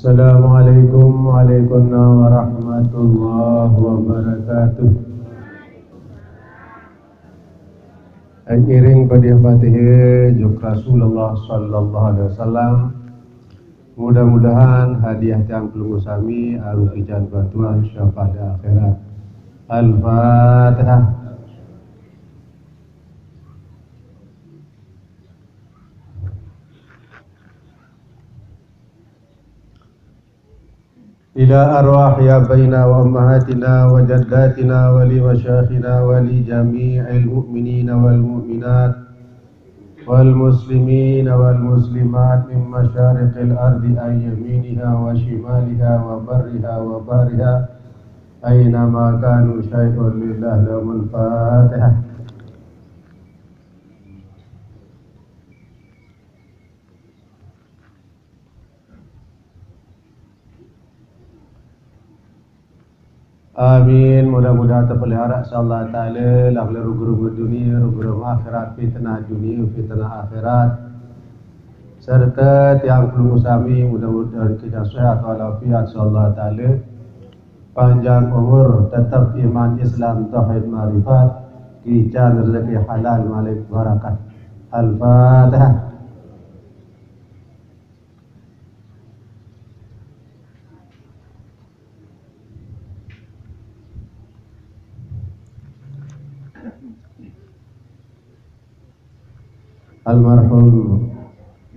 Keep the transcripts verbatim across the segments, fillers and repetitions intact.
Assalamualaikum warahmatullahi wabarakatuh. Ngiring padiah Fatihah juk Rasulullah sallallahu alaihi wasallam. Mudah-mudahan hadiah tiang pelungguh sami arupi jalan bantuan syafaat di akhirat. Al-Fatihah. إلى أرواح آبائنا وأمهاتنا وجداتنا ولمشايخنا ولجميع المؤمنين والمؤمنات والمسلمين والمسلمات من مشارق الأرض عن يمينها وشمالها وبرها وبحرها أينما كانوا شيء لله لهم الفاتحة. Amin. Mudah-mudahan terpelihara insyaallah taala lah oleh rugi-rugi dunia, rugi-rugi akhirat, fitnah dunia, fitnah akhirat. Serta tiang pelungguh sami mudah-mudahan kita sehat walafiat insyaallah taala. Panjang umur, tetap iman Islam tauhid ma'rifat, kican rezeki halal malik barakat. Al-Fatihah. Almarhum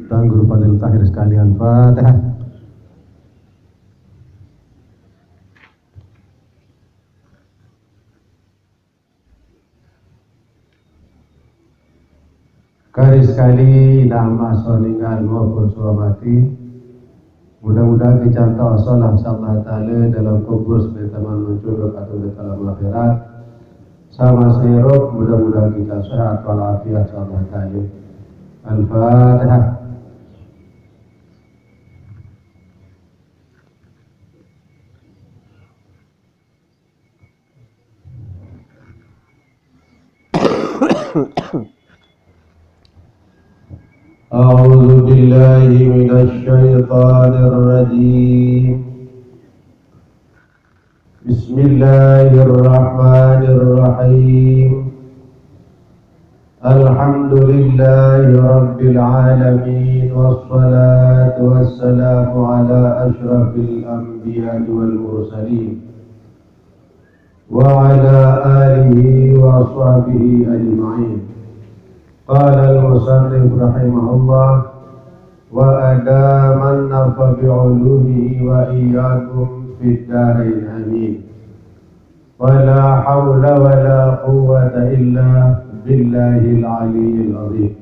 Tuan Guru Fadil Tahir sekalian, Fatihah. Kari sekali, nama so ninggal maupun so mati. Mudah-mudahan kita tahu salah insyaallah taala dalam kubur sebagai taman mencuruk atau di dalam akhirat. Sama serok, mudah-mudahan kita sehat walafiat insyaallah taala. Al-Fatihah. أعوذ بالله من الشيطان الرجيم. بسم الله الرحمن الرحيم. الحمد لله رب العالمين، والصلاة والسلام على أشرف الأنبياء والمرسلين، وعلى آله وصحبه أجمعين. قال المصنف رحمه الله: وأدام النفع بعلومه وإياكم في الدارين آمين. ولا حول ولا قوة إلا بالله العلي العظيم.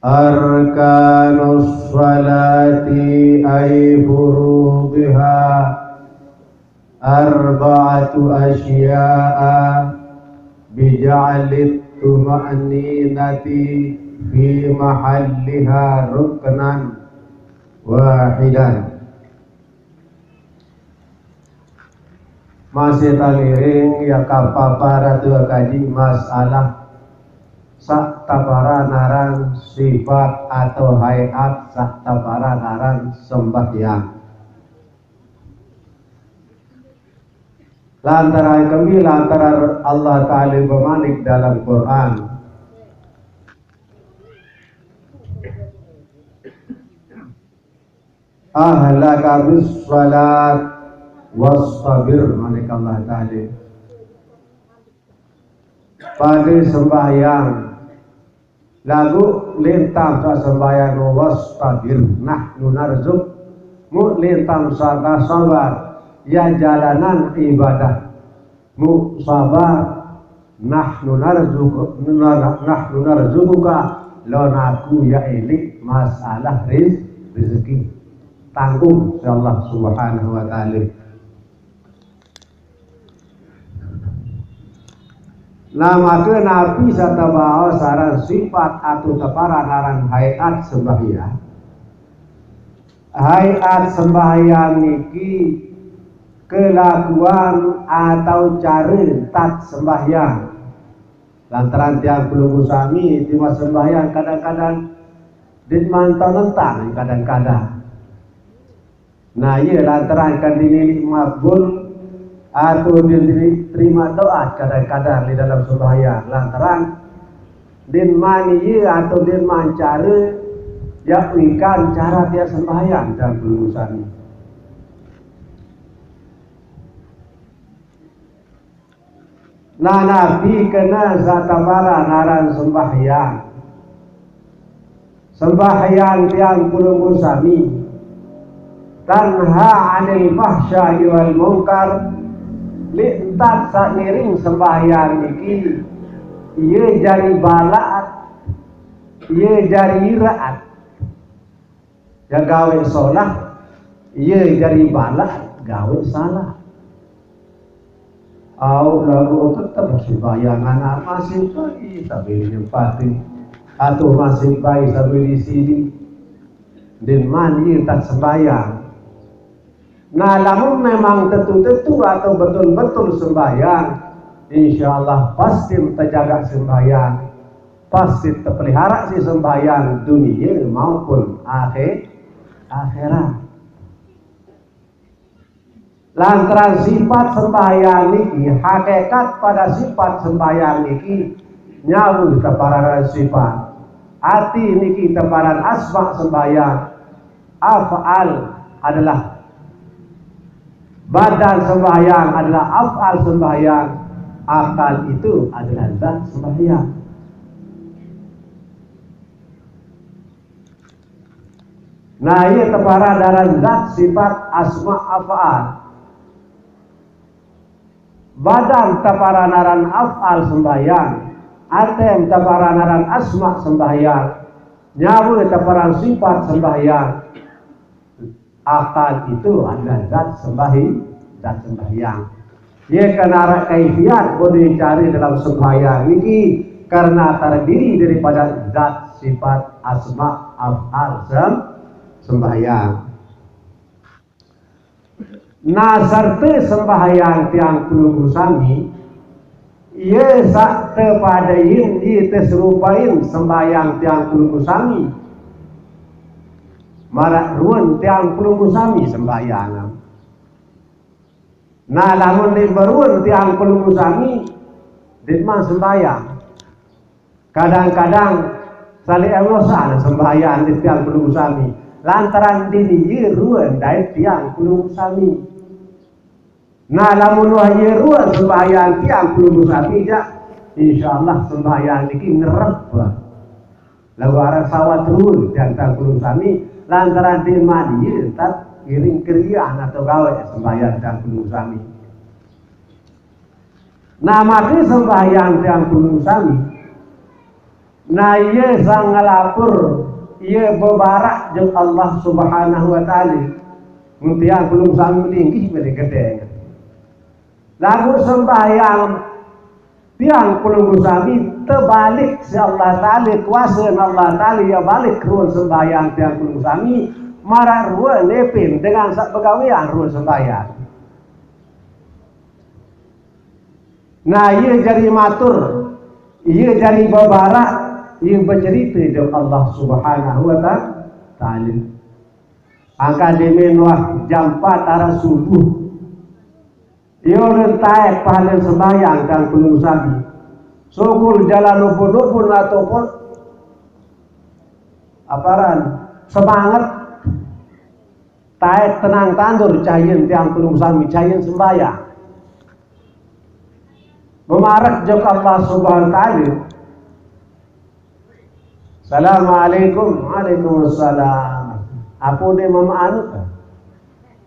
أركان الصلاة أي فروضها أربعة أشياء بجعل الطمأنينة في محلها ركنا واحدا. Masih taliring ya kapapara tu kaji masalah sak tapara ngaran sifat atau hayat sak tapara ngaran sembahyang. Lantaran kami, lantaran Allah Ta'ala bermanik dalam Quran. Ahlaka bis salat wastabir, manik Allah Ta'ala. Pada sembahyang, lagu lintang ka sembahyang wastabir, nahnu narzuk, mu lintang saka sabar, ya jalanan ibadah, mu sabar, nahnu narzuku-, nahnu narzukuka, lawan aku ya eling masalah riz-, rezeki. Tanggung si Allah Subhanahu wa Ta'ala. Nah, maka napi satabaos aran sifat atau tapara ngaran hayat sembahyang? Hayat sembahyang niki kelakuan atau cara tat sembahyang. Lantaran tiang pelungguh sami timaq sembahyang kadang-kadang ndeqman tao nentang, kadang-kadang. Nah, ie lantaran kan ndeqne makbul atau ndeqne terimaq doa kadang-kadang leq dalem sembahyang, lantaran ndeqman ie atau ndeqman care yaq uikan care tiang sembahyang, tiang pelungguh sami. Nah, napi kene saq teparan aran sembahyang? Sembahyang, tiang pelungguh sami, tanha 'anil fahsya'i wal munkar. Leq ntan saq ngiring sembahyang niki, ie jari balaqat, ie jari iraqat. Ie gaweq solah, ie jari balaq gaweq salaq. Auq laguq tetep sembahyang, anak masih bayi sambil nyempati, atau masih bayi sambil disidi. Ndeqman ie ntan sembahyang. Nah, lamun memang tetu-tetu atau betul-betul sembahyang, insyaallah pasti tejagaq sembahyang, pasti tepelihara siq sembahyang dunie maupun akhir-, akhirat. Lantaran sipat sembahyang niki, hakikat pada sipat sembahyang niki, nyawur teparan sipat. Ati niki teparan asma sembahyang. Af'al adalah badan sembahyang, adalah af'al sembahyang. Akal itu adalah zat sembahyang. Nah, ie teparan aran zat sipat asma af'al. Badan teparan aran af'al sembahyang. Ate teparan aran asma sembahyang. Nyawe teparan sipat sembahyang. Akal itu adalah zat sembahi-, zat sembahyang. Ie kan araq kaifiat bone care dalem sembahyang niki, karena terdiri daripada zat sipat asma af'al sem-, sembahyang. Nah, serte sembahyang tiang pelungguh sami, ie saq tepadein, ie teserupain sembahyang tiang pelungguh sami maraq ruen tiang pelungguh sami sembahyang. Nah, lamun ndeq beruen tiang pelungguh sami, ndeqman sembahyang. Kadang-kadang saliq engosan sembahyang leq tiang pelungguh sami, lantaran ndeqne ie ruen dait tiang pelungguh sami. Nah, lamun wah ie ruen sembahyang tiang pelungguh sami jaq, insyaallah sembahyang niki ngerep. Laguq araq sawat ruen tiang, tiang pelungguh sami, lantaran ndeqman ie ntan ngiring kerian atau gaweq sembahyang tiang pelungguh sami. Nah, make sembahyang tiang pelungguh sami, nah, ie sang ngelapur, ie bebarak jok Allah Subhanahu wa Ta'ala. Mun tiang pelungguh sami melinggih mele gedeng. Laguq sembahyang tiang pelungguh sami tebalik siq Allah Ta'ala, kuasen Allah Ta'ala, ie balik ruen sembahyang tiang pelungguh sami, maraq ruen epin dengan saq begawean ruen sembahyang. Nah, ie jari matur, ie jari bebarak, ie becerite jok Allah Subhanahu wa Ta'ala. Angkaq demen wah jam empat araq subuh. Ie ulen taek pahalen sembahyang tiang pelungguh sami. Sugul jalan ubun-ubun atau pun aparan semanget. Taek tenang tandur cahayen tiang pelungguh sami, cahayen sembahyang. Memarek jok Allah Subhanahu wa Ta'ala. Assalamualaikum. Waalaikumsalam. Ape ne mama anu?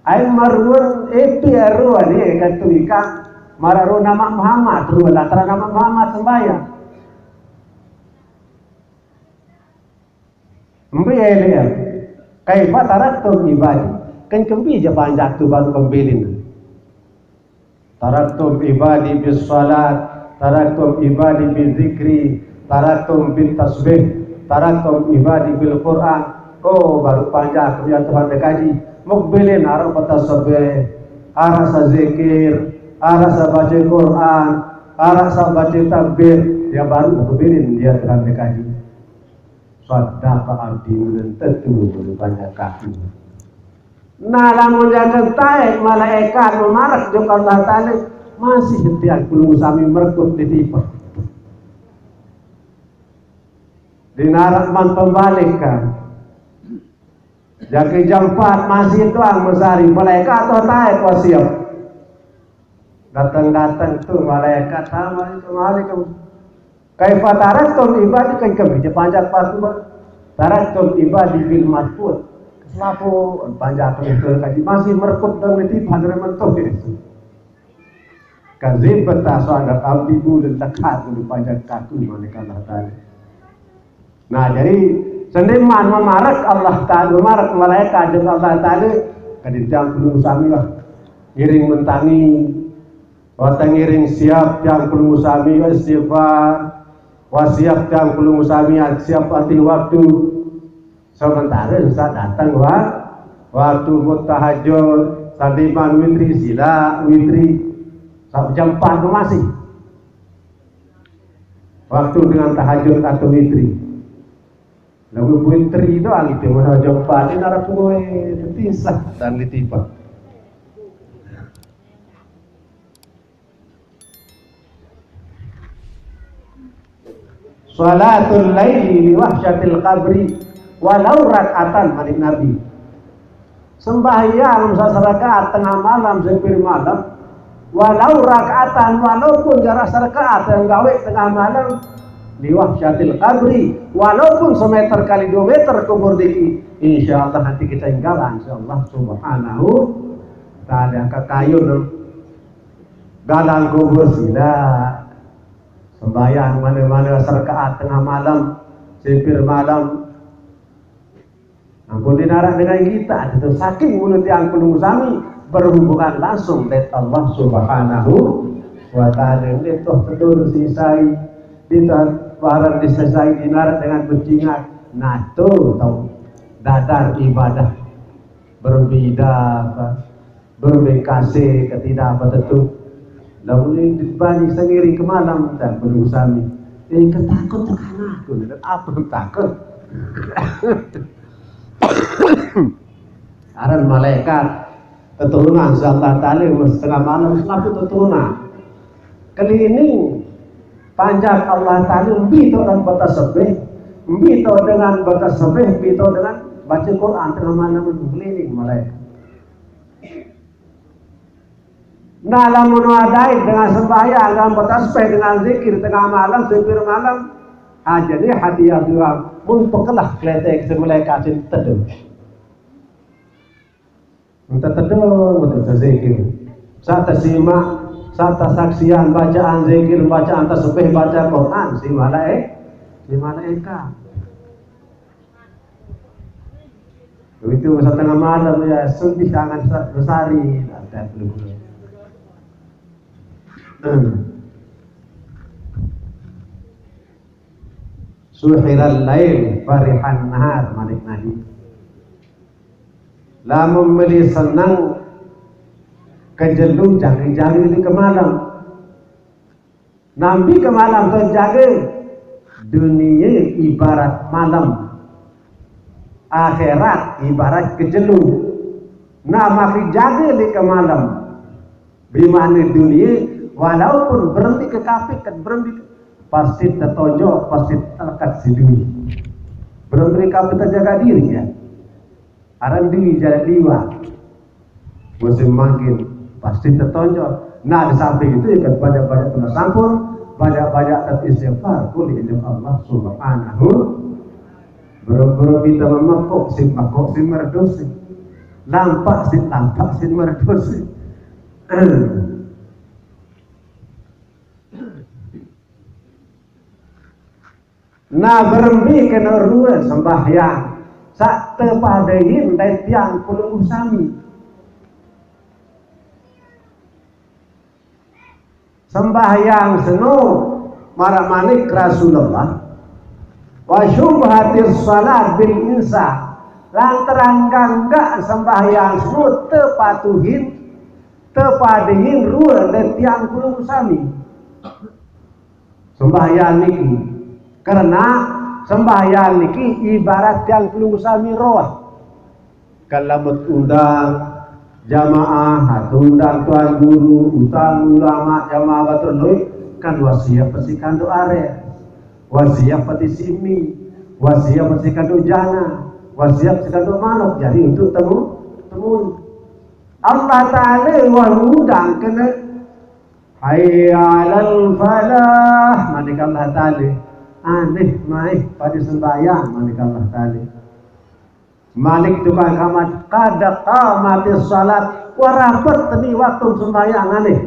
Ai maruen epi ruen ie katu ikang. Maraq ruen Amaq Muhammad, ruen lantaran Amaq Muhammad sembahyang. Mbe eleq? Kaifa taraktum ibadi? Ken kembe je panjak tu baruq kembilin? Taraktum ibadi bis salat, taraktum ibadi bil zikri, taraktum bit tasbih, taraktum ibadi bil Qur'an. Oh, baruq panjak tu ya Tuhan dekaji. Mukbilin araq betasbih, araq saq zikir, araq saq bace Qur'an, araq saq bace takbir. Dia baru kepikiran dia terhadap kaji. Saddaqa abdi, ulun tetu panjak kaki. Nah, lamun jangan taek malaikat memarek jok Allah Ta'ala, masih tiang kulung sami merekut di tipe. Dinarak man pembalik kan. Jaki jam empat masih tuang mesari, malaikat toh taek wasiat. Datang-datang tu malaikat, "Assalamualaikum, waalaikum. Kaifa taraktum ibadi?" Kan kami je panjak pas tu, "Taraktum ibadi bil marfud." Selapo panjak tu kaji masih merekut dan niti panjak mentok itu. Kazib betaso ada abdi, ulun dekat dulu panjak kaku malaikat Allah Ta'ala. Nah, jadi seniman memarek Allah Ta'ala, memarek malaikat jeung Allah Ta'ala, kadin tiang kulung sami lah. Ngiring mentangi, watang ngiring siap tiang kulung sami istighfar, wasiat tiang kulung sami siap anti waktu. Sementara bisa datang wa, waktu mutahajud, saliman witri, sila witri, sa-, jam empat tu masih. Waktu dengan tahajud atau witri. Lagu witri itu ahli itu mana jam empat ni nara pungoi betisah dan ditipa. Salatul laili li wahsyatil qabri walau rak'atan, manik Nabi. Sembahyang sa-, serakaat tengah malam, sempir malam, walau rak'atan, walaupun jarak serakaat yang gawe tengah malam, li wahsyatil qabri, walaupun semeter kali dua meter kubur diki, insya Allah nanti kita tinggalan, insya Allah subhanahu wa ta'ala. Angkat kayu tu, galang kubur sila. Sembahyang mana-mana serakaat tengah malam, sempir malam. Ampun dinarak dengan kita, itu saking mulut yang kulung sami berhubungan langsung dengan Allah Subhanahu wa Ta'ala. Ini toh tetur sisai, di toh barang disesai dinarak dengan berjingat. Nah, tu tau dadar ibadah berbeda apa. Berubah kasih ke tidak apa tentu. Lalu ini dibanding sendiri ke malam dan belum sami. Eh, ketakut terkena aku. Dan apa yang takut? Aran malaikat keturunan Allah Ta'ala setengah malam selaku keturunan. Keliling panjak Allah Ta'ala, mbi to dengan batas sebeh, mbi to dengan batas sebeh, mbi to dengan baca Quran tengah malam, keliling malaikat. Nah, lamun wadai dengan sembahyang, dengan bertasbih, dengan zikir tengah malam, sempir malam, aja ni hati yang dua, mun pekelah kletek semulai kasih teduh. Entah teduh, entah terzikir. Saat tersimak, saat tersaksian bacaan zikir, bacaan tasbih, baca Quran, si malaik, si malaikat. Begitu setengah malam ya, sedih tangan sa-, bersari. Ada belum. Suhiral lail farihan nahar, manik Nabi. Lamun meli senang kejelu jagi-jagi di kemalam. Nampi ke malam tu jaga. Dunia ibarat malam, akhirat ibarat kejelu. Nah, maka jaga di ke malam. Di mana dunia, walaupun berhenti ke kafir, kan berhenti ke, pasti tertonjok, pasti terlekat si dunia. Berhenti kafir terjaga diri ya. Aran dui jalan liwat. Musim mangkin pasti tertonjol. Nah, di samping itu ya kan banyak-banyak tunas ampun, banyak-banyak istighfar, kuli indah Allah Subhanahu. Boro-boro kita memakok si makok si merdosi. Lampak si lampak si merdosi. Nah, berembi kena rua sembahyang. Sak tepadain dai tiang pelungguh sami. Sembahyang seno marak manik Rasulullah. Wa syubhatis salat bil insa. Lantaran gangga sembahyang seno tepatuhin, tepadain rua dai tiang pelungguh sami. Sembahyang niki. Karena sembahyang niki ibarat tiang pelungguh sami roh. Kalamut undang jamaah, atau undang tuan guru, undang ulama, jamaah batur lui, kan wasiat pasti kanduk are. Wasiat pasti simi, wasiat pasti kanduk jana, wasiat pasti kanduk manuk. Jadi untuk temu, temu. Allah Ta'ala wah undang kena Hayya 'alal falah, manik Allah Ta'ala. Aneh maih pada sembahyang, manik Allah Ta'ala. Malik tukang kamat, kada qamatis salat, warapet teni waktu sembahyang aneh.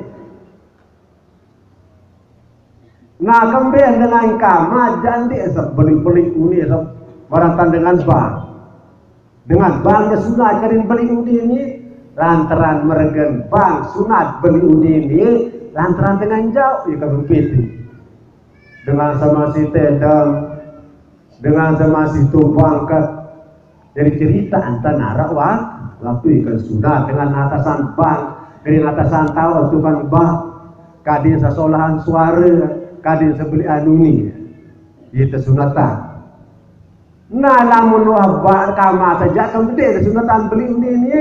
Nah, kembali dengan kamat, jandi esok beli-beli uni esok baratan dengan bank. Dengan bank sunat kadin beli uni ini, lantaran mergen bank sunat beli uni ini, lantaran dengan jauh ya kami piti. Dengan sama si tendang, dengan sama si tu bangkat. Jadi cerita antan arak wak, waktu ikan sunat dengan atasan bank, dengan atasan tahu tukang bank, kadin sasolahan suara, kadin sebeli anu ni. Itu sunatan. Nah, lamun wah ba-, kama saja kemudian sunatan beli ini, ini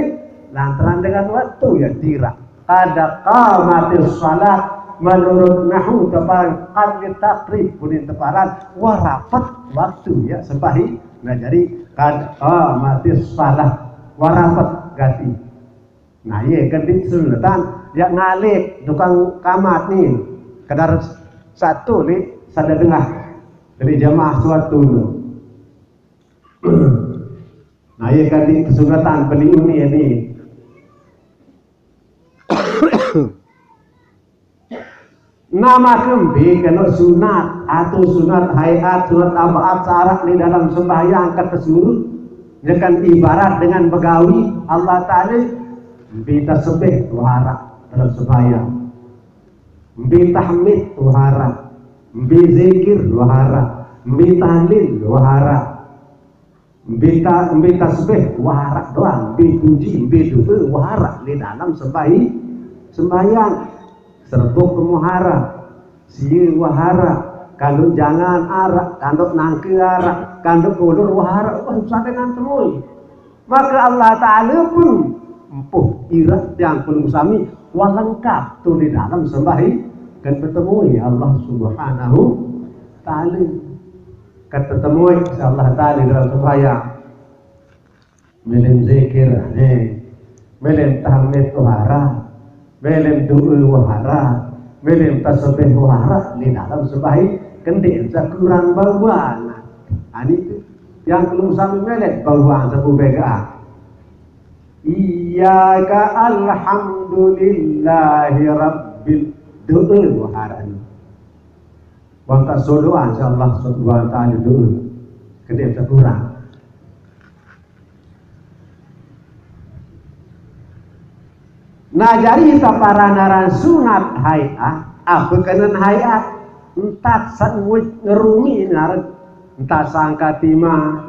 lantaran dengan waktu ya tidak. Kada qamatis salat menurut nahu teparan qad takrib kunin teparan warapet waktu ya sembahi. Nah, jadi kad qamatis salat warapet ganti. Nah, iya ganti sunatan ya ngalik tukang kamat nih. Kadar satu li sada dengah dari jamaah suatu. Nah, iya kan di kesunatan beli uni ini. Nama kembi kena sunat atau sunat hayat, sunat abaat sarak di dalam sembahyang kata suruh. Dia kan ibarat dengan begawi Allah Ta'ala. Mbi tasbih wahara dalam sembahyang. Mbi tahmid wahara. Mbi zikir wahara. Mbi tahlil wahara. Mbi ta-, mbi tasbih wahara doang, mbi puji, mbi doa wahara di dalam sembahi-, sembahyang. Serbuk muhara, sia wahara, kanduk jangan arak, kanduk nangke arak, kanduk ulur wahara, wah, susah dengan temui. Maka Allah Ta'ala pun empuh irat yang pun sami wah lengkap tu di dalam sembahi kan bertemui Allah Subhanahu Ta'ala. Kata temui Allah Ta'ala dalam sembahyang. Milim zikir, eh. Milim tahmid wahara. Milim doa wahara. Milim tasbih wahara di dalam sembahyang. Kendek sekurang bauan. Ani tu yang belum sampai melet bauan sabu bega. Iyyaka alhamdulillahi rabbil doa wahara ni. Wang tak sodoan insyaallah sodoan tadi doa. Kendek sekurang. Nah, jadi kita para naran sunat hayat, apa kenen hayat? Entah sanwit ngerumi naran, entah sangkatima,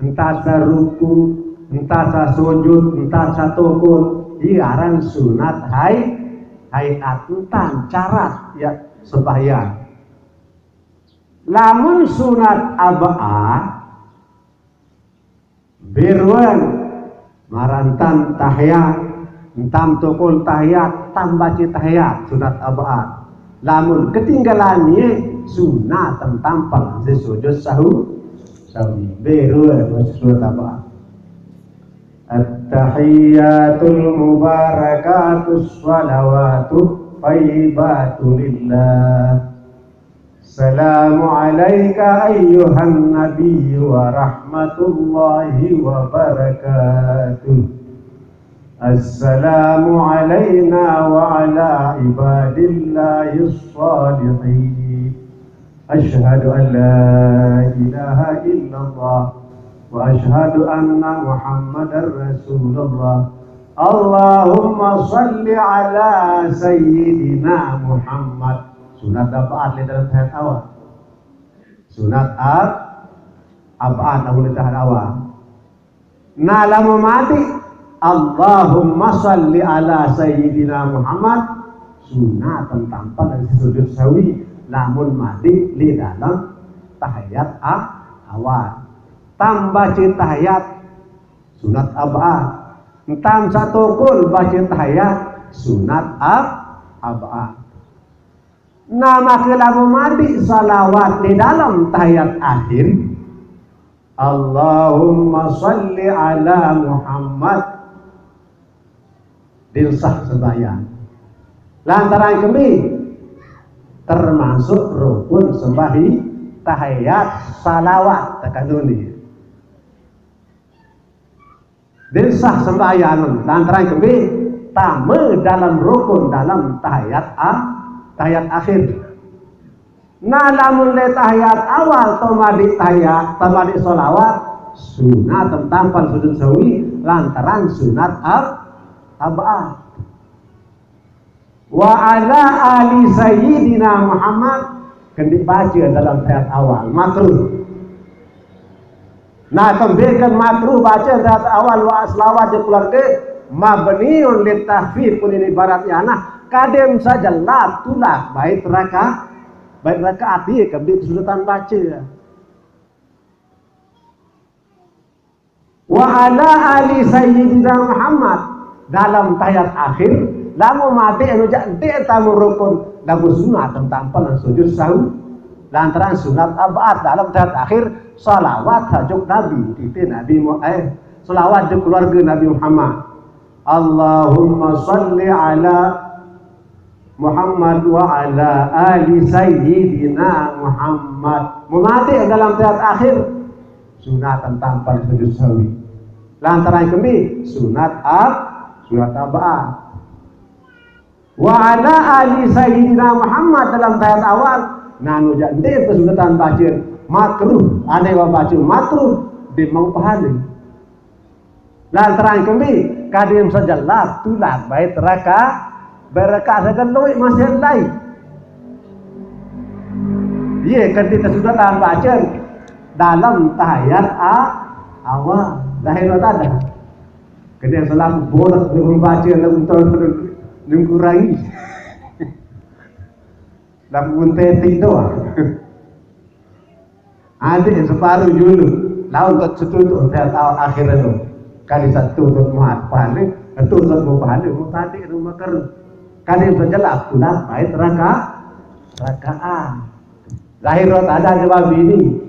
entah saruku, entah sasujud, entah satukul, iaran sunat hay-, hayat, entah carat ya sembahyang. Lamun sunat abaa, biruan, marantan tahiyat, entam tukul tahiyat, tambaci tahiyat, sunat abaa. Lamun ketinggalan ye, sunat tentang pang sujud sahu, sahu. Biruan, sunat abaa. At-tahiyatul mubarakatus salawatut thayyibatu lillah. Assalamu alaika ayyuhan nabiyyu wa rahmatullahi wa barakatuh. Assalamu alaina wa ala ibadillahis salihin. Asyhadu an la ilaha illallah wa asyhadu anna Muhammadar Rasulullah. Allahumma salli ala sayyidina Muhammad. Sunat abaa dalam tahiyat awal. Sunat ab-, abaa dalam tahiyat awal. Nah, lamun mati, Allahumma salli ala sayyidina Muhammad. Sunat tentang pada sujud sawi. Lamun madi di dalam tahiyat a-, awal. Tam baca tahiyat sunat ab'ad. Entam satungkul baca tahiyat sunat ab-, ab'ad. Nah, maka lamun madi salawat di dalam tahiyat akhir, Allahumma salli ala Muhammad, din sah sembahyang. Lantaran kembi termasuk rukun sembahi tahiyat salawat tekanuni. Din sah sembahyang lantaran kembi tama dalam rukun dalam tahiyat a-, tahiyat akhir. Nah, lamun le tahiyat awal tamadi tahiyat, tamadi salawat, sunat tampal sujud sahwi lantaran sunat ab-, ab'ad. Wa ala ali sayyidina Muhammad, kembi baca dalam tahiyat awal, makruh. Nah, kembi kan makruh baca tahiyat awal wa salawat di keluarga, mabniun lit takhfif, pun ini ibarat ya, nah, kadem saja lap tulak bait raka-, bait rakaat, iya kembi kesunatan baca. Wa ala ali sayyidina Muhammad, dalam tahiyat akhir, lamun madi anu jak di tamu rukun, lagu sunat tampal sujud sahwi. Lantaran sunat ab'ad dalam tahiyat akhir, salawat hajuk Nabi, kita Nabi Mu-, eh, salawat di keluarga Nabi Muhammad. Allahumma salli ala Muhammad wa ala ali sayyidina Muhammad. Mumadi dalam tahiyat akhir, sunat tampal sujud sahwi. Lantaran kembi, sunat ab-, sunat ab'ad. Wa ala ali sayyidina Muhammad dalam tahiyat awal, nanu jak di kesunatan baca makruh, ane baca makruh, di mau pahala. Lantaran kembi, kadem saja lap tulak bait raka-, bait rakaat saja lui masih lai. Iya, kan kita sudah tahan baca dalam tahiyat a-, awal. Zahir tak ada. Kena salah bolak dia membaca dalam tahun nungkurangi. Dalam mentetik doang. Adik separuh dulu. Lawan tak setuju, saya tahu akhirnya tu. Kali satu tu muat pahala, satu tu mau pahala, mau tadi tu makar. Kali saja lah, pulang bait raka-, rakaat. Zahir tak ada sebab ini.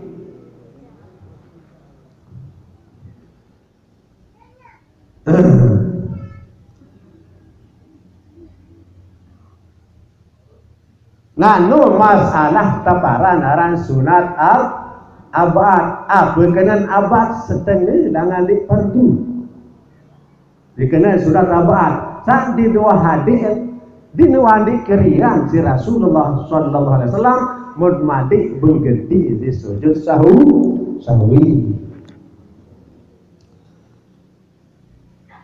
Nah, nu masalah taparan aran sunat ab-, ab'ad. Apa kenan ab'ad setengah dengan di fardu. Dikena sunat ab'ad. Saat di dua hadis, di dua hadis kerian si Rasulullah sallallahu alaihi wasallam mun madi benggendi di sujud sahu-, sahwi.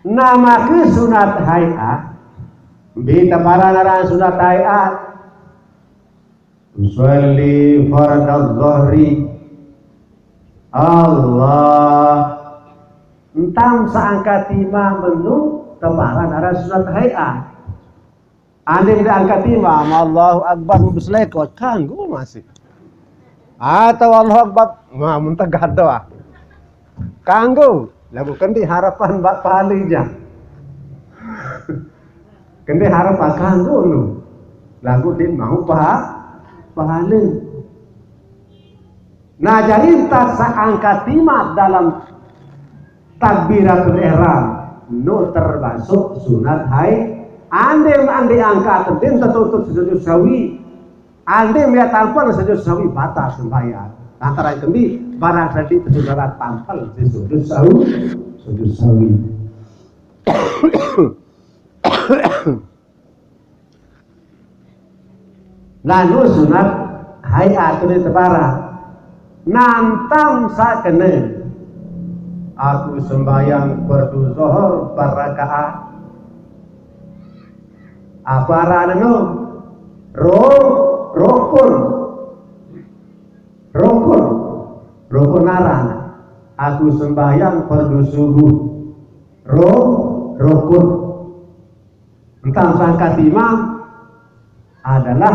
Nah, maka sunat hai'ah, bi taparan aran sunat hai'ah. Usalli fardadz zuhri. Allah. Entam saangkat imam menu taparan aran sunat hai'ah. Andai dia angkat imam, Allahu Akbar, beselekot, kanggo masih. Atau Allahu Akbar, wah, mun tegak doa. Kanggo, lagu kendi harapan bak pahala je. Kendi harapan kanggo nu. Lagu di mau pa-, pahala. Nah, jadi tak seangkat imam dalam takbiratul ihram, nu termasuk sunat hai. Andai, andai angkat, andai tertutup sujud sawi. Andai melihat tampal sujud sawi, batal sembahyang. Lantaran kendi, barang tadi tersudarat tampal di sujud sawi, sujud sawi. Lalu sunat hai'ah tu di tepara. Nantam sakene. Aku sembahyang fardu zuhur berrakaat. Apa aran nu? Ro-, rukun. Rukun. Rukun aran. Aku sembahyang fardu subuh. Ro-, rukun. Entah sangka imam adalah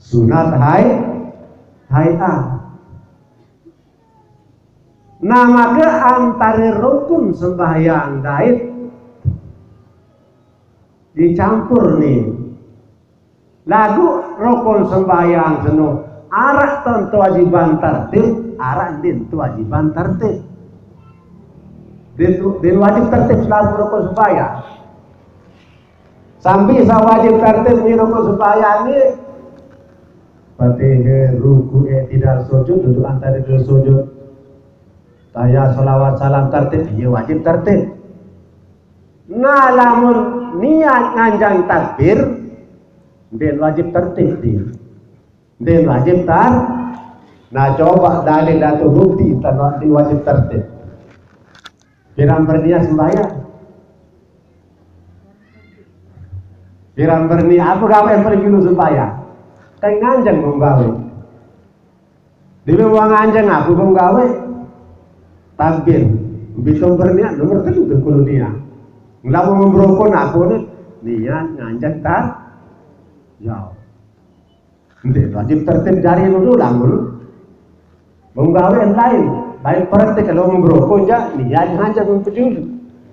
Sunat hai, hai'ah. Nah, maka antare rukun sembahyang dait dicampur ni. Lagu rukun sembahyang seno, araq ton kewajiban tertib, araq ndin kewajiban tertib. Ndin, ndin wajib tertib selaku rukun sembahyang. Sambil saq wajib tertib ni rukun sembahyang ni, Fatihah, ruku, i'tidal, sujud, duduk antare due sujud. Tahiyat, selawat, salam tertib, iye wajib tertib. Nah, lamun niat nganjeng takbir, ndin wajib tertib di. Ndin wajib tar-, nah, coba dalil atau bukti tentang di wajib tertib. Piran berniat sembahyang? Piran berniat, apa gawe paling dulu sembahyang? Kan nganjeng menggawe. Di memang nganjeng aku menggawe. Takbir. Bitung berniat nomor telu tu kudu niat. Ndak mau membrokon aku ni, niat nganjeng tar-, jauh. Ndin wajib tertib jari dulu lah dulu. Menggawe lain, lain praktik kalau membrokon ja, niat nganjeng mempejulu.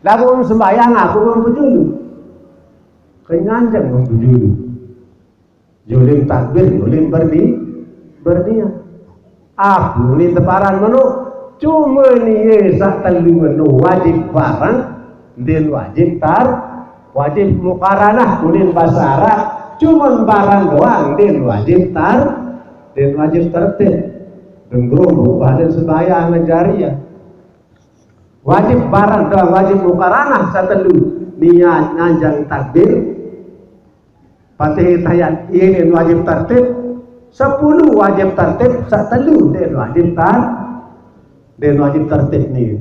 Lagu sembahyang aku mempejulu. Kenyanjeng mempejulu. Julim takbir, julim berni-, berniat. Aku ni teparan meno, cuma ni ye saq telu meno wajib bareng, ndin wajib tar-, wajib muqaranah, kuning base Arab, cuman bareng doang, ndin wajib tar-, ndin wajib tertib. Dengkrum, badan sembahyang ngejari ya. Wajib bareng doang, wajib muqaranah saq telu. Niat nganjeng takbir, Fatihah, tahiyat, iye wajib tertib. Sepulu wajib tertib, saq telu ndeq wajib tar-, ndeq wajib tertib ni.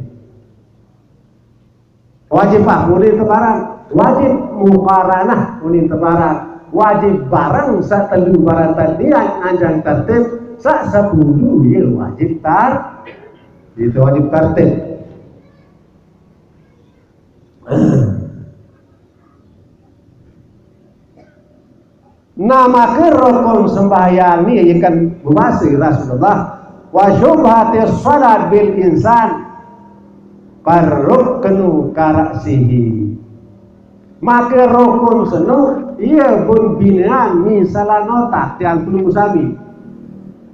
Wajib ah, unin teparan. Wajib muqaranah, unin teparan. Wajib bareng, saq telu bareng tadi, niat nganjeng tertib, saq sepulu ye wajib tar-, itu wajib tertib. Nah, make rukun sembahyang ni ikan bebase Rasulullah, "Wa syubhatis salat bil insan karruknu karasihi." Make rukun seno, iya bun binean misalan otak tiang pelungguh sami.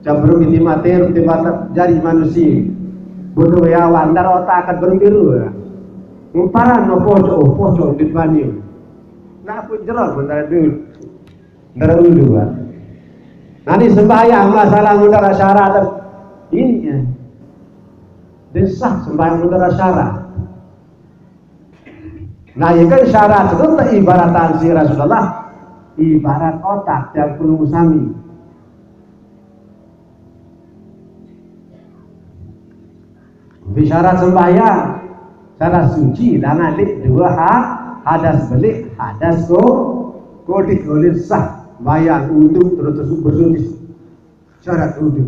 Jam berembe timatir, timatir jari manusie. Bodo ya wandar otak akan berembe rue. Ngumparan no pocok, oh, pocok di bani. Nah, aku jeron mandar dulu. Ndara ulu, Pak. Nah, ini sembahyang masalah mundara syarat. Ini ya. Desah sembahyang mundara syarat. Nah, ya kan syarat itu tak ibaratan si Rasulullah. Ibarat otak tiang pelungguh sami. Bicara sembahyang, syarat suci, langan leq due ha-, hadas beleq, hadas ko-, kodeq, ulih sah sembahyang, uduk, terus, terus bersuci. Syarat uduk.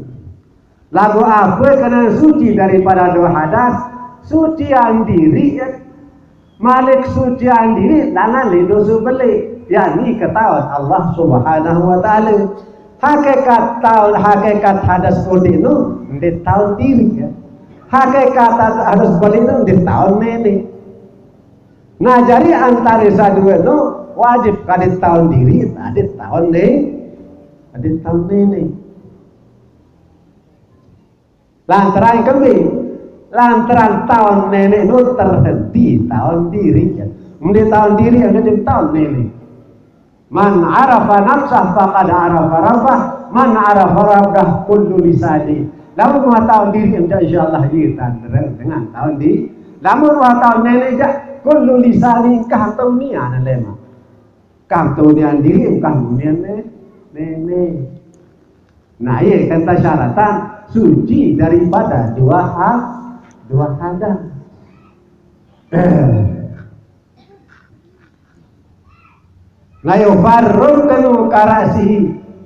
Laguq ape kene suci daripada due hadas? Sucian diriq, ya. Malik sucian diriq langan leq dose beleq, yakni ketaon Allah Subhanahu wa Ta'ala. Hakikat taon, hakikat hadas kodeq no ndeq taon diriq, ya. Hakikat hadas beleq no ndeq taon neneq. Nah, jari antare sadue no wajib kade taon diriq, kade taon ne-, kade taon neneq. Lantaran kembe? Lantaran taon neneq no terhenti taon diriq. Mbe taon diriq, mbe taon neneq. Man arafa nafsah faqad arafa rabbah, man arafa rabbah kullu lisani. Lamun wah taon diriq, mbe insyaallah ye tan dengan taon di. Lamun wah taon neneq jaq kullu lisani, engkah taon nian lemaq. Engkah taon nian diriq, engkah taon nian ne-, neneq. Nah, iya kan persyaratan suci daripada dua ha-, dua hadas. Nah, yo farruknu karasihi,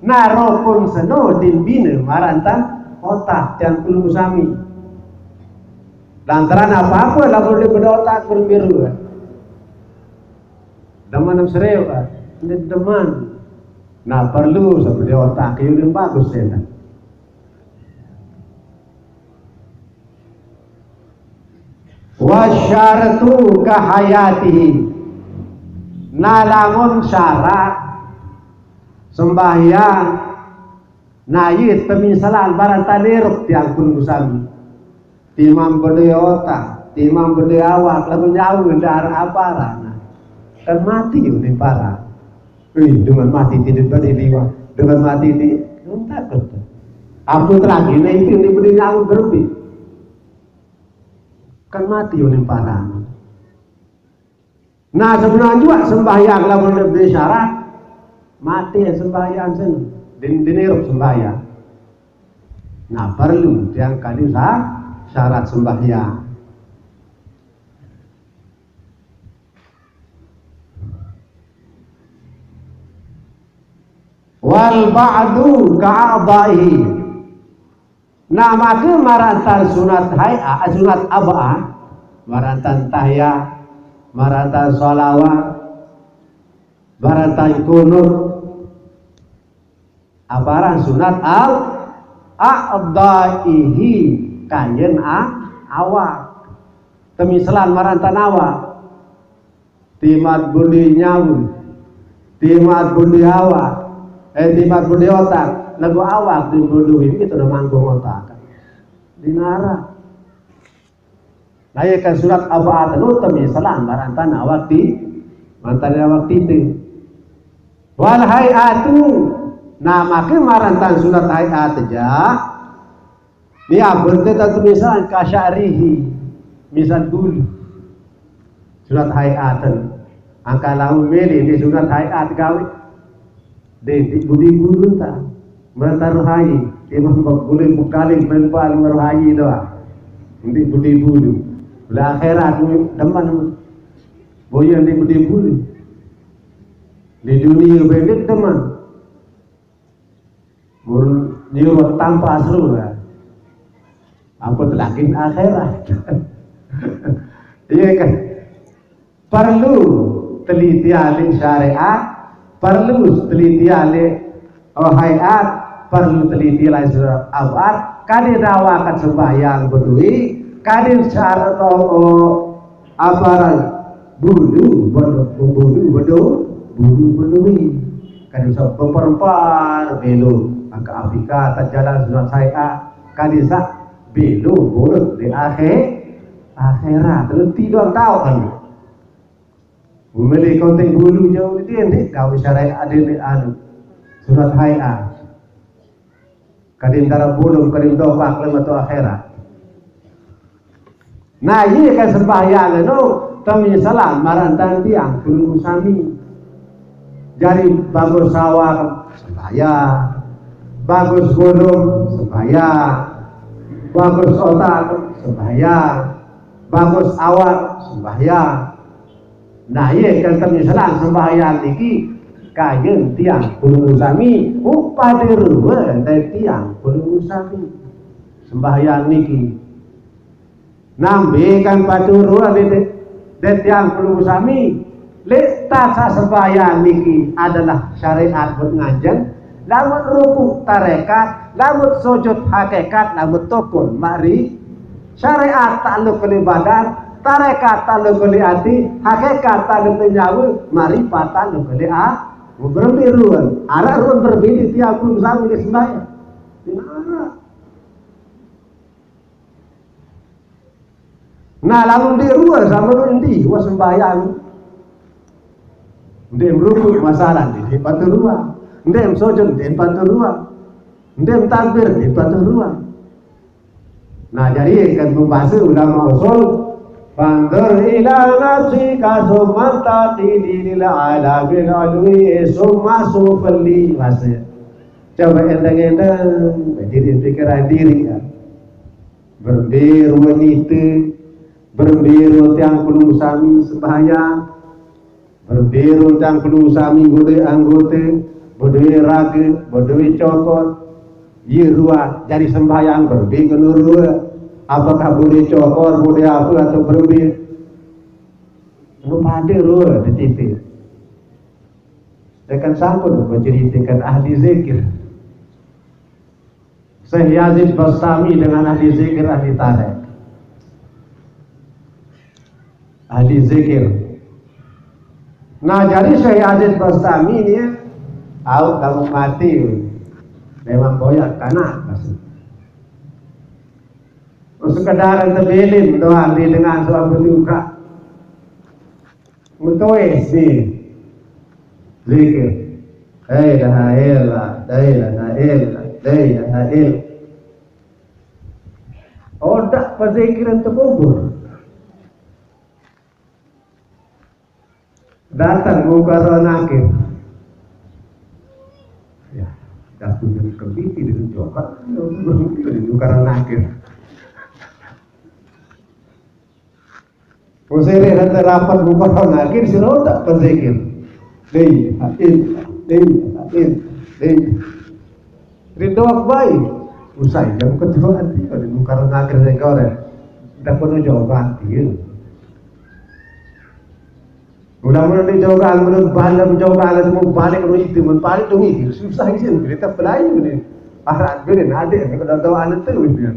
nah, rukun seno dimbine marantan otak tiang pelungguh sami. Lantaran apa-apa lamun ndeq bedotak berembe rue. Demen serius, kan? Ndeq demen. Nah, perlu seperti otak ini bagus ya. Nah. Wasyaratu kahayatihi. Nah, lamun syarat sembahyang, nah, iya temisalan barang taniruk tiang pun sami. Timam bede otak, timam bede awak, lalu nyawa ndak aparan. Nah, kan mati yo ni parang. Wih, dengan mati tidak bede liwat, dengan mati di, takut. Apa lagi, nah, itu yang diberi nyawa berlebih. Kan mati yo ni parang. Nah, sebenarnya juga sembahyang lamun lebih syarat, mati ya sembahyang sen, din dinirup sembahyang. Nah, perlu yang kali sa-, syarat sembahyang. Wal ba'du ka'adaihi. Nah, maka marantan sunat hai'ah, sunat ab'ad, marantan tahiyat, marantan salawat, marantan kunut, aparan sunat al a'daihi, kayen a-, awak. Temisalan marantan awak. Timat budi nyawa, timat budi awak, eh, timat budi otak, lagu awak di budi ini itu udah manggung otak. Dinara. Nah, ya kan sunat ab'ad anu temisalan marantan awak di, marantan awak titik. Wal hai'atu. Nah, maka marantan sunat hai'at aja. Ni abun te tatu misal kasyarihi, misal bulu. Sunat hai'atan. Angka lamun milih ni sunat hai'at gawe. Di, di budi bulu ta. Merata rohai. Imam bak bulu bukaling pempal rohai doa. Di budi bulu. Lah akhirat ni demen. Boyan di budi bulu. Di dunia bebek demen. Mun nyuruh tanpa seru ya. Apa lagi akhirat? Iya kan? Perlu teliti ahli syariat, perlu teliti ahli, oh, haiat, perlu teliti ahli surat abad, kadin dawakan sembahyang berdui, kadin syarat, oh, oh, aparan bulu, bulu, bulu, bulu, bulu, bulu. Kadin sa pemperempar belo angka Afrika tak jalan sunat saya, kadin sa belo boleh di akhir akhirat. Terus tidur tahu kan? Memilih konten bulu jauh di dia ni, kau syariat ada ni anu sunat hai'ah. Kadin darah bulung, kadin dopak lima tu akhirat. Nah, iya kan sembahyang anu, temisalan marantan tiang pun sami. Jari bagus sawar sembahyang, bagus bulung sembahyang, bagus otak sembahyang, bagus awak sembahyang. Nah, iya kan temisalan sembahyang niki kayen tiang pun sami, upadi ruwe tiang pun sami. Sembahyang niki. Nambe kan paturuan de, de tiang pun sami. Lek tasa sembahyang niki adalah syariat buat nganjeng. Lamun ruku tarekat, lamun sujud hakikat, lamun tokon mari. Syariat takluk kali badan, tarekat takluk kali ati, hakikat takluk kali nyawa, maripat takluk kali a-, berembe ruan. Arah ruan berbeda tiap pun sami di sembahyang. Di mana? Nah, lamun di ruan sama lu endi, wah sembahyang. Endi merukuk masalah, di paturuan. Endi sujud, di paturuan. Endi takbir, di paturuan. Nah, jadi kan membahas ulama usul, "Fanzur ila nafsika summa taqidi lil alamil ulwi summa sufli." Bahasa. Coba enteng-enteng, diri pikiran diri ya. Berembe ruan nite, berembe ruan tiang pun sami sembahyang, berembe ruan tiang pun sami bodoi anggote, bodoi rage, bodoi cokot. Iya ruan, jari sembahyang berembe kena ruan. Apakah bodoi cokot, bodoi apa atau berembe? Lu pada ruan di titik. Dekan sampun menceritakan ahli zikir. Syekh Yazid Bastami dengan ahli zikir, ahli tarek. Ahli zikir. Nah, jadi Syekh Yazid Bastami ini ya, tahu kamu mati. Memang boyak kanak, maksud. Sekedar tebilin doang di dengan suatu juga. Mutoe si zikir. La ilaha illa, la ilaha illa, la ilaha illa. Odak pezikiran terkubur. Datang Mukarrar Nakir. Ya, dah punya kebiti dengan coba. Mukarrar Nakir. Usai nanti rapat Mukarrar Nakir, si roda pezikir. Dei, hain, dei, hain, dei. Rindu aku baik. Usai jam kedua nanti, kalau Mukarrar Nakir saya kau deh. Dah penuh jawaban dia. Udah mulai di jawaban, mulai balik jawaban, semua balik lu itu, mun balik lu itu. Susah sih, kita pelayu nih. Arak gede, nadek, kalau tahu anak tuh dia.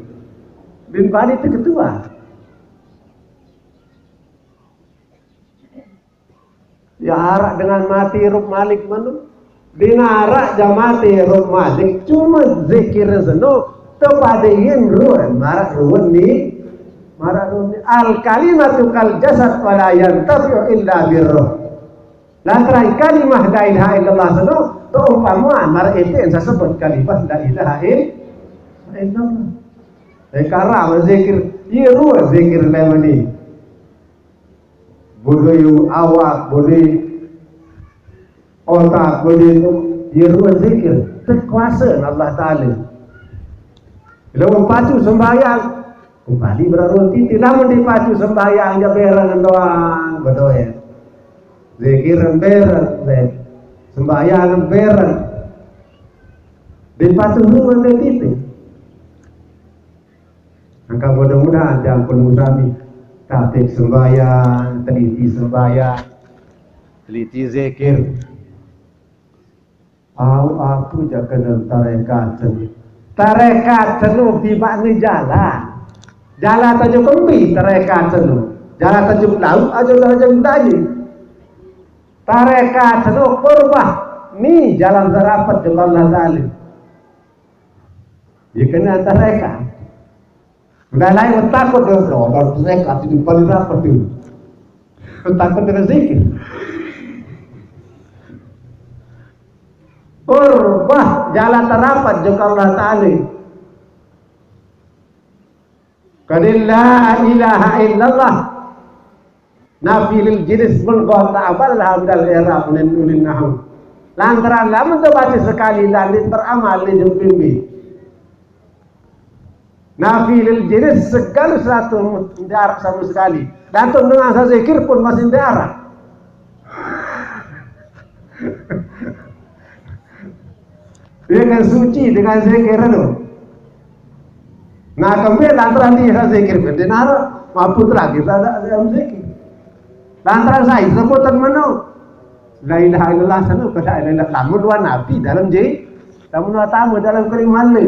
Bin balik itu ketua. Ya, arak dengan mati rup malik manu. Dinarak jam mati rup malik, cuma zikir seno, tepadein ruan, marak ruan ni, marak ruan ni. Al kalimatu kal jasad wala yantafi'u illa birruh. Lantaran kalimah la ilaha illallah seno, to umpamaan, marak itu yang saya sebut kalimah la ilaha illallah. Eh, karena zikir, iya ruan zikir lewat ni. Boleh awak, boleh otak, boleh tu. Dia ruan zikir. Terkuasa Allah Ta'ala. Lawan pacu sembahyang, kembali berarun titi. Lamun dipacu sembahyang, ya berang doang, bedoe. Zikir berang, deh. Sembahyang berang. Dipacu ruan deh titi. Angka mudah-mudahan diampun usami. Tapi sembahyang, teliti sembahyang, teliti zikir. Au aku jaga dan tarekat senu. Tarekat senu bibak ni jala. Jala tajuk kempi tarekat senu. Jala tajuk laut aja tajuk tadi. Tarekat senu kurbah ni jalan serapat dengan Allah Ta'ala. Ya kena tarekat. Udah lain takut dia, oh, baru mereka di depan rapat tu. Takut dengan zikir. Urbah jalan terapat juga Allah Ta'ala. Kadin la ilaha illallah. Nafi lil jinis mun qad ta'amal hamdal i'rab min ulil nahwu. Lantaran lamun terbaca sekali landik beramal di jempimbi. Nafi lil jinis segala sesuatu tidak sama sekali. Datuk dengan saya zikir pun masih tidak. Dia kan suci dengan zikir tu. Nah, kami lantaran dia zikir, dia nara mampu lagi dalam zikir. Lantaran saya sebutan menu. La ilaha illallah sana pada la ilaha illallah. Lamun dua nabi dalam je, lamun dua tamu dalam kalimat ni.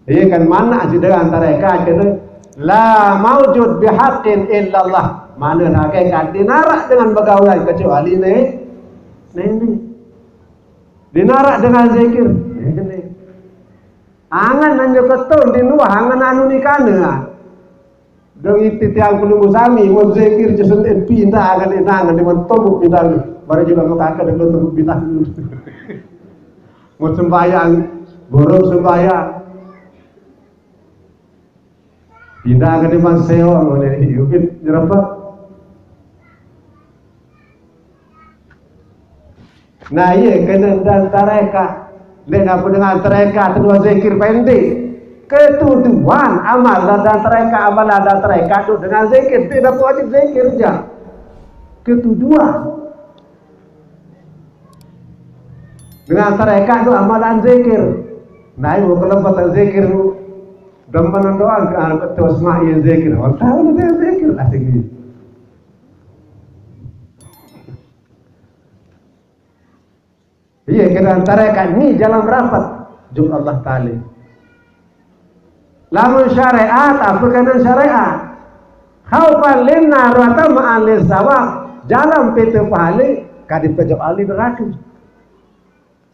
Iya kan mana aja dengan tarekat kena la maujud bihaqqin illallah. Mana hakikat dinarak dengan begaul kecuali ni, ni, ni. Dinarak dengan zikir. Ni, ni. Angan nanya keton di luar, angan anu ni kana. Dong iti tiang pelunggu sami, mun zikir jesen en pindah angan enangan di man tobuk pindah. Baru juga mau kakak dan tobuk pindah. Mun sembahyang, burung sembahyang. Pindah ke depan sewa, mun ini yubit nyerempet. Nah, iya, kena dan tarekat. Dia ngaku dengan tarekat, kedua zikir pendek. Ketuduhan, amal dan tarekat, amal dan tarekat tu dengan zikir. Tidak wajib zikir je. Ketuduhan. Dengan tarekat tu amalan zikir. Nah, ibu kelempatan zikir tu. Demen doang ke anak tu semua iya zikir. Orang tahu dia zikir lah sini. Iya, kena tarekat ni jalan rapat juk Allah Ta'ala. Lamun syariat, apa kena syariat? Khaufan linnar wa tama'an lissawab. Jalan pete pahala, kadi pejok ahli neraka.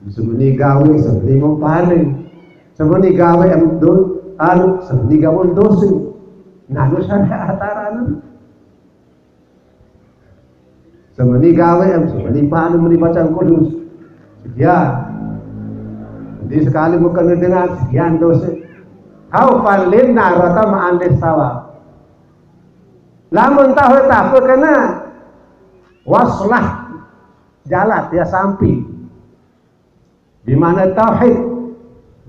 Semeni gawe, semeni mau pahala. Semeni gawe em do, anu, semeni gawe dosa. Nanu syariat atarana. Semeni gawe, semeni panu, meni bacaan kudus. Sekian. Jadi sekali bukan dengan sekian dosa. Khaufan linnar wa tama'an lissawab. Lamun tahu tak apa kena waslah jalat ya sampai. Di mana tauhid?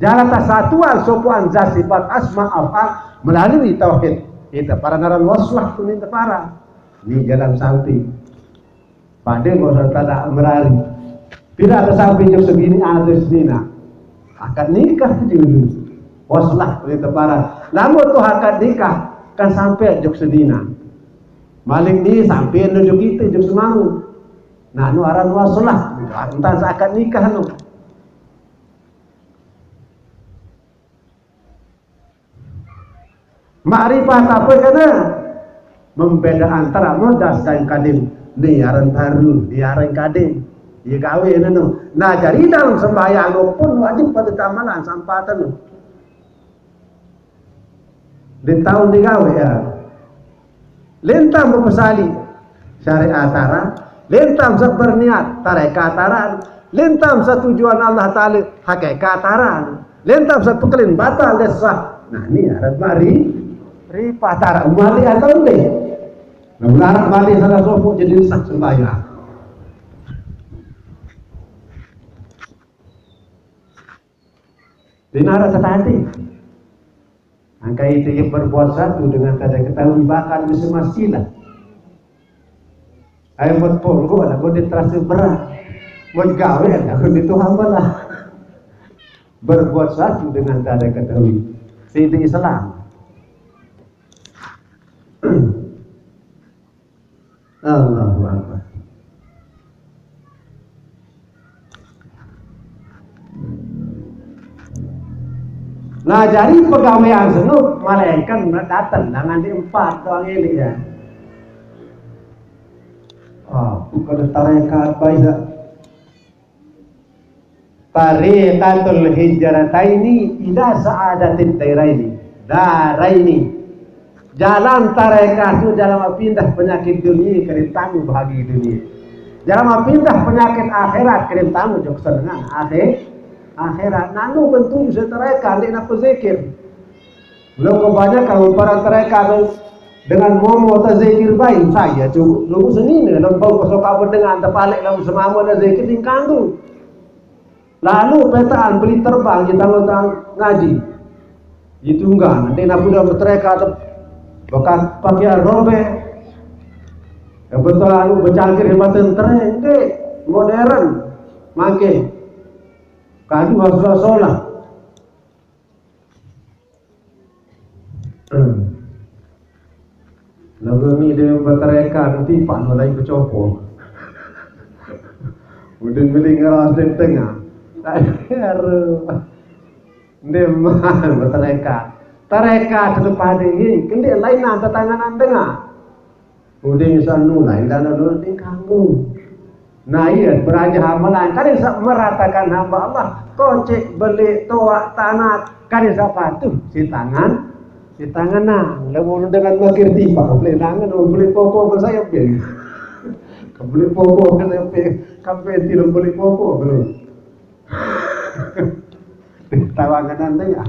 Jalan tasatuan sopoan zat sifat asma af'al melalui tauhid. Kita para naran waslah tu minta para. Ni jalan sampai. Pada masa tak merari. Tidak ada sampai jok segini atau senina. Akad nikah tu dulu. Waslah minta para. Namun tu akad nikah kan sampai jok senina. Malik ni sampai nunjuk kita jok semamu. Nah, nu aran waslah. Entah seakan nikah nu. Makrifat apa kena? Membeda antara muhdas dan kadim. Ni aran baru, ni aran kadim. Iya gawe nenu. Nah, jadi dalam sembahyang pun wajib pada amalan sampatan. Di tahun digawe ya. Lintang berpesali syariat tara, lintang sa berniat tarekat tara, lintang sa tujuan Allah Ta'ala hakikat tara, lintang sa pekelin batal dan sah. Nah, ini ada mari ripa tara mari atau enggak? Nah, mari salah sopok jadi sah sembahyang. Dinara tadi. Angka itu yang berbuat satu dengan tidak ketahui bahkan bisa masilah. Ayo buat ponggo lah, kau terasa berat. Buat gawe lah, kau itu hamba lah. Berbuat satu dengan tidak ketahui. Sidi Islam. Allahu Akbar. Nah, jadi pegawaian senuk malaikat datang dengan di empat doang ini ya. Oh, bukan tarekat baik. Tariqatul hijrataini ila sa'adatid dairaini. Daraini. Jalan tarekat tu jalan pindah penyakit dunia ke tamu bahagia dunia. Jalan pindah penyakit akhirat ke tamu jok senengan akhir akhirat. Nanu bentuk bisa tarekat ndik napa zikir. Lo kebanyakan para tarekat dengan momo ta zikir baik saya tu. Lo seni ni lo bau kosok apa dengan tepalik lo semama na zikir di kanggu. Lalu petaan beli terbang di tanggal ngaji. Itu enggak, nanti nak udah bertereka tu bekas pakaian robek. Yang betul anu bercangkir di mata tereng dek modern makin kadu harus sholat. Lagu ni dia bertereka nanti pak no lain kecopo. Udah beli ngeras di tengah. Aduh. Dia mah bertereka. Tereka sedepan ini, kendi lain nanti tangan tengah. Udah insan nulai dan lalu di kamu. Nah iya, beraja hamalan. Kan bisa meratakan hamba Allah. Kocek, beli, toak, tanah. Kan bisa patuh. Si tangan, si tangan nah. Lalu dengan magir tiba, beli tangan, beli popo, saya beli. Beli popo, saya beli. Sampai tidak beli popo, belum. Tawangan nanti ya.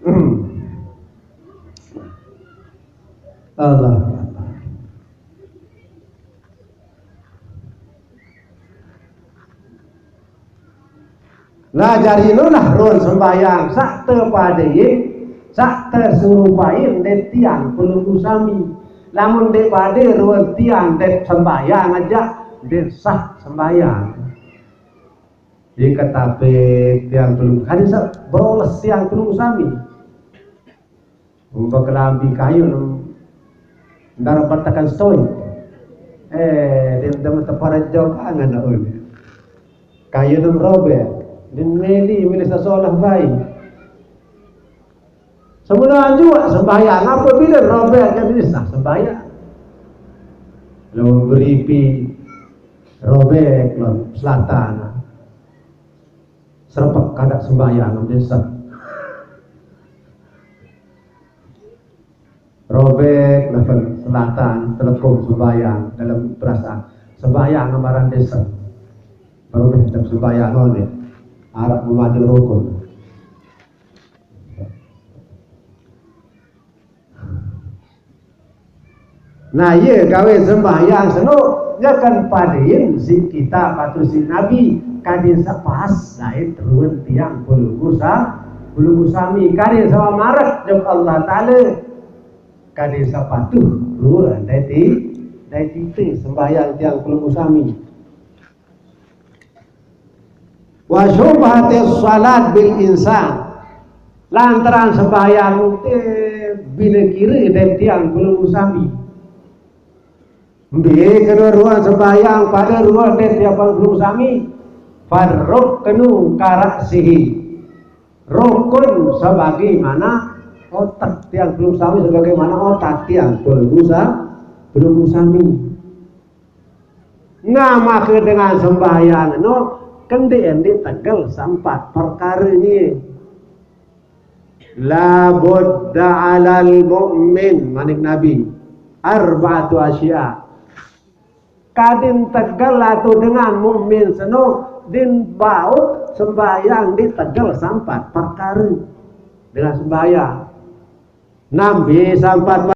Hmm. Allah. Nah, jari itulah ruang sembahyang sak tepadain, sak terserupain dek tiang pelunggu sami. Namun dek pada ruang tiang dek sembahyang aja, dek sah sembahyang. Di ketapik tiang pelunggu, hari sak beroles tiang pelunggu sami. Umpama kelambi kayu nem ndara batakan stoi. Eh, din temu teparejo kangen un. Kayu nem robek. Din meli milih sasolah baik. Semula juga sembahyang, apabila robek kan ini sah sembahyang. Lalu beripi robek lalu selatan. Serepek kada sembahyang, dia sah. Robek lalu selatan, telekung sembahyang dalam perasaan. Sembahyang amaran desa. Robek dalam sembahyang ni. Arab memadu rukun. Nah, iya gawe sembahyang seno, ya kan padain si kita patu si Nabi, kadin sepas dait ruan tiang pelunggusa, pelunggu sami, kadin sama marek jok Allah Ta'ala, kadin sepatuh ruan dait, dait ite sembahyang tiang pelunggu sami. Wa syubhatis salat bil insan. Lantaran sembahyang te bina kira dan tiang belum sami. Mbe kedua ruang sembahyang pada ruang dan tiang belum sami. Farruk kenu karak sihi. Rukun sebagaimana otak tiang belum sami, sebagaimana otak tiang belum sa-, belum sami. Nah, maka dengan sembahyang no, kendeen ditegel sempat perkara ni. La budda alal mu'min, manik Nabi. Arba'atu asya. Kadin tegel atau dengan mukmin seno, din baut sembahyang ditegel sempat perkara. Dengan sembahyang. Nambi sempat